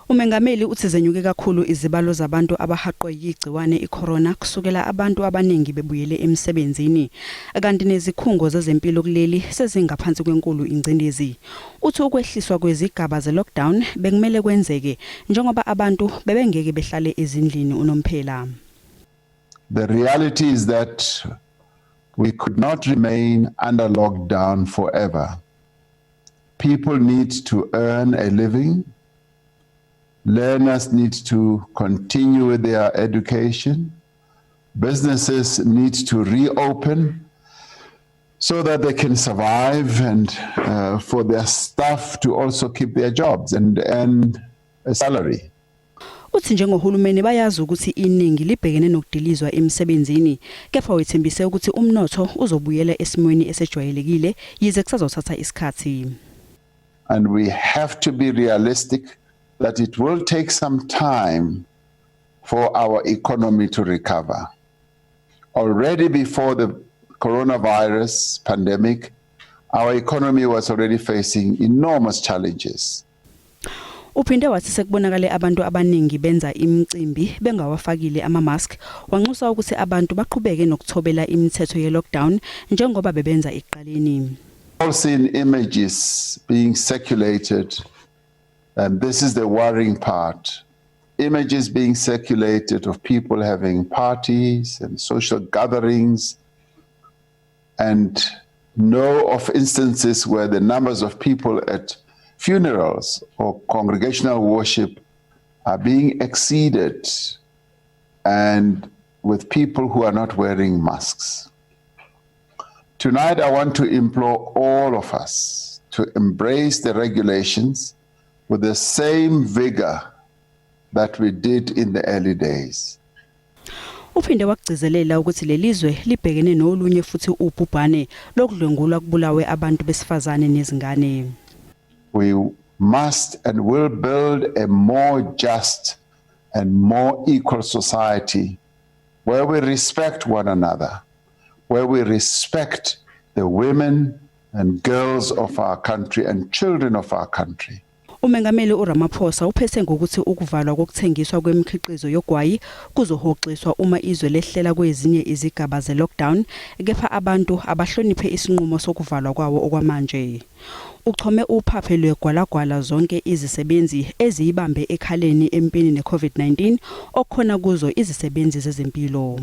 Umengameli uthi zenyuke kakhulu izibalo zabantu abahaqwe yigciwane icorona kusukela abantu abaningi bebuyele emsebenzini, kanti nezikhungo zezempilo kuleli sezingaphansi kwenkulu ingcindezi. Uthi ukwehliswa kwezigaba ze-lockdown bekumele kwenzeke njengoba abantu bebengeke behlale ezindlini unomphela. The reality is that we could not remain under lockdown forever. People need to earn a living. Learners need to continue with their education. Businesses need to reopen so that they can survive and for their staff to also keep their jobs and earn a salary. Uthi njengohulumeni bayazi ukuthi iningi libhekene nokudilizwa emsebenzini, kepha wethembise ukuthi umnotho uzobuyela esimweni esejwayelekile yize kusazothatha isikhathi. And we have to be realistic that it will take some time for our economy to recover. Already before the coronavirus pandemic, our economy was already facing enormous challenges. Uphinde wathi sekubonakale abantu abaningi benza imicimbi bengawafakile ama-mask, wanxusa ukuthi abantu baqhubeke nokuthobela imithetho ye-lockdown njengoba bebenza ekuqaleni. All seen images being circulated, and this is the worrying part. Images being circulated of people having parties and social gatherings, and know of instances where the numbers of people at funerals or congregational worship are being exceeded, and with people who are not wearing masks. Tonight, I want to implore all of us to embrace the regulations with the same vigor that we did in the early days. Uphinde wakugcizelela ukuthi lelizwe libhekene nolunye futhi ubhubhane lokudlwengulwa kubulawe abantu besifazane nezingane. We must and will build a more just and more equal society where we respect one another, where we respect the women and girls of our country and children of our country. Umengameli uRamaphosa uphethe ngokuthi ukuvalwa kokuthengiswa kwemikhiqizo yogwayi kuzohoxiswa uma izwe lehlela kwezinye izigaba ze-lockdown, kepha abantu abahloniphe isinqumo sokuvalwa kwawo okwamanje. Uchome uphaphe lwegwalagwala zonke izisebenzi eziyibambe ekhaleni empini ne-COVID-19 okukhona kuzo izisebenzi zezempilo.